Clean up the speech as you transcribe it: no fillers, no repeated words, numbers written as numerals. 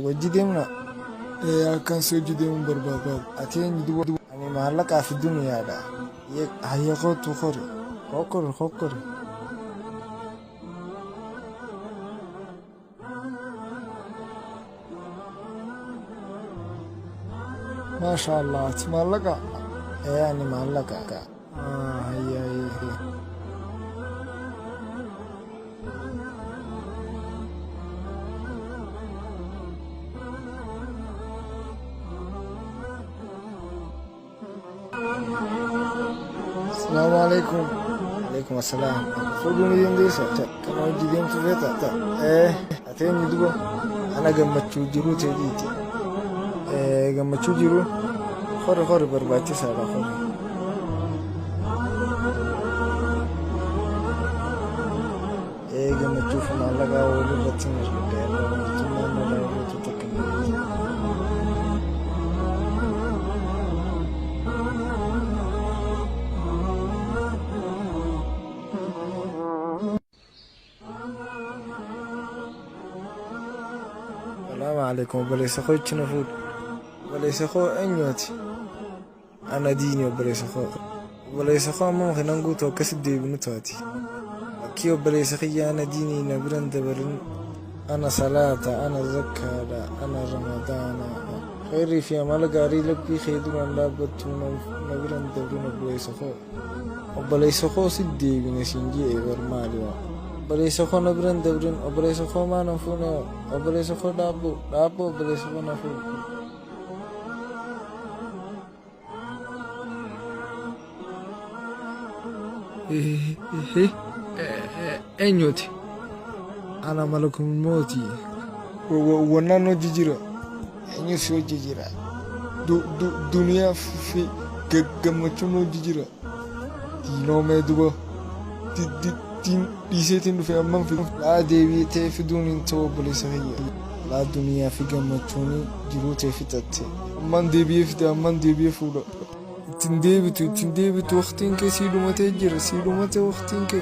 Wajji deemna? Ee akkan si wajji deemuun barbaada. Ati eenyu duba? Ani maallaqaa fi duniyaadha. Hayya koottu kori. Kokkori kokkori. Maasha Allah ati maallaqa? Ee ani maallaqa. Hayya hayya. Salaamu alaikum. Alaikum assalam. Fuudhuu ni dandeessa? Kana hojii deemtu feeta? Ee, ati eenyu duba? Ana gammachuu jiruu teetiiti. Ee, gammachuu jiruu? Hori hori barbaachisaadha hori. Ee gammachuu fi maallaqaa walirratti hin argadhe irraa mootummaan narraa irratti takka hin jirtu. Salaamu alaikum obboleessa koo ichi na fuudhi. Obboleessa koo eenyu ati? Ana diini obboleessa koo. Obboleessa koo amma makinan guutu akkasi deebinu taati. Lakkii obboleessa kiyya ana diini na biran dabarin. Ana salaata, ana zakkaadha, ana ramadaana. Khayrii fi amala gaarii laphii kee duraan dhaabbattu na biran dabrin obboleessa koo. Obboleessa koo si deebine siin je'e bar maali waa. Obboleessa koo na biran dabrin, obboleessa koo maa nan fuune hoo. Obboleessa koo dhaabbu, dhaabbu obboleessa koo na fuudhi. Eenyuti? Ana malakul mooti. Wannaan hojii jira. Eenyu si hojii jira? Duniyaa fi gammachuun hojii jira. Diinoo mee duba. Dhiiseetiin dhufe amman fidu. Laa deebiitee fiduun hin ta'u obboleessa kiyya. Laa duniyaa fi gammachuun jiruu tee fixatte. Amman deebi'ee fida amman deebi'ee fuudha. Ittiin deebitu ittiin deebitu waqtiin kee sii dhumatee jira sii dhumate waqtiin kee.